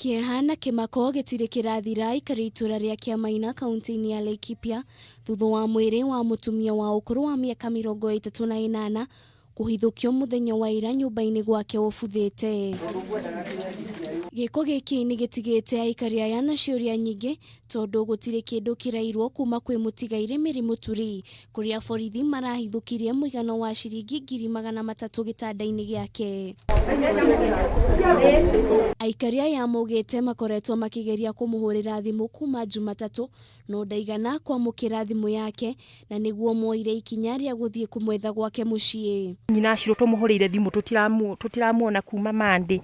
Kĩeha na kĩmako gĩtirĩ kĩrathira aikari itũra rĩa Kĩamaina kaunti-inĩ ya Laikipia thutha wa mwĩrĩ wa mũtumia wa ũkũrũ wa mĩaka 38 kũhithũkio mũthenya wa ira nyũmba-inĩ gwake ũbuthĩte. Gĩko gĩkĩ nĩ gĩtigĩte aikari aya na ciũria nyingĩ tondũ gũtirĩ kĩndũ kĩrairwo kuma kwĩ mũtigairĩ Mary Mũturi kũrĩa borithi marahithũkirie mũigana wa ciringi 300,000 gĩtanda-inĩ gĩake. Aikari aya maugĩte makoretwo makĩgeria kũmũhũrĩra thimũ kuma Jumatatũ no ndaigana kwamũkĩra thimũ yake na nĩguo moire ikinya rĩa gũthiĩ kũmwetha gwake mũciĩ. Nyina Shirũ tũmũhũrĩire thimũ tũtiramuona kuma Monday.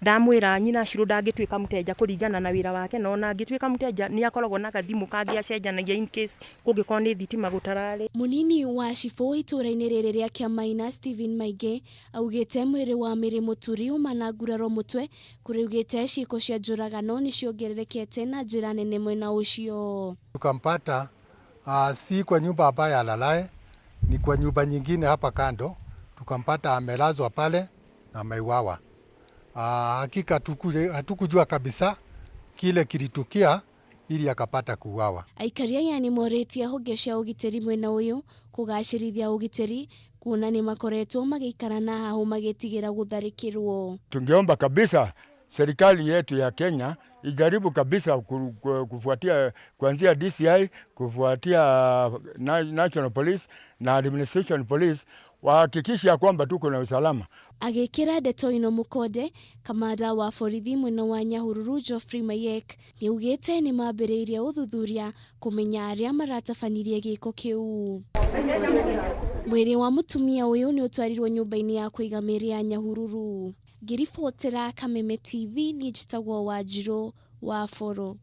Ndamwĩra nyina Shirũ ndangĩtuĩka mũteja kũringana na wĩra wake, na ona angĩtuĩka mũteja nĩ akoragwo na gathimũ kangĩ acenjanagia in case kũngĩkorwo nĩ thitima gũtararĩ. Mũnini wa cibũ itũra-inĩ rĩrĩ rĩa Kĩamaina Stephen Maingĩ augĩte mwĩrĩ wa Mary Mũturi uma na nguraro mũtwe kũrĩa augĩte ciĩko cia njũragano nĩ ciongererekete na njĩra nene mwena ũcio. Tukampata si kwa nyumba ambayo alalae, ni kwa nyumba nyingine hapa kando, tukampata amelazwa pale na ameuawa. Hakika hatukujua kabisa kile kilitukia ili akapata kuuawa. Aikari aya nĩ morĩtie honge cia ũgitĩri mwena ũyũ kũgacĩrithia ũgitĩri kuona nĩ makoretwo magĩikara na hahũ magĩtigĩra gũtharĩkĩrwo. Tungeomba kabisa serikali yetu ya Kenya ijaribu kabisa kufuatia kuanzia DCI, kufuatia National Police na Administration Police, wahakikishe ya kwamba tuko na usalama. Agĩkĩra ndeto ĩno mũkonde, kamanda wa borithi mwena wa Nyahururu Geoffrey Mayek nĩaugĩte nĩ mambĩrĩirie ũthuthuria kũmenya arĩa maratabanirie gĩko kĩu. Mwĩrĩ wa mũtumia ũyũ nĩ ũtwarirwo nyũmba-inĩ ya kũiga mĩĩrĩ ya Nyahururu. Ngĩribotera Kameme TV niĩ njĩtagwo Wanjirũ wa Boro.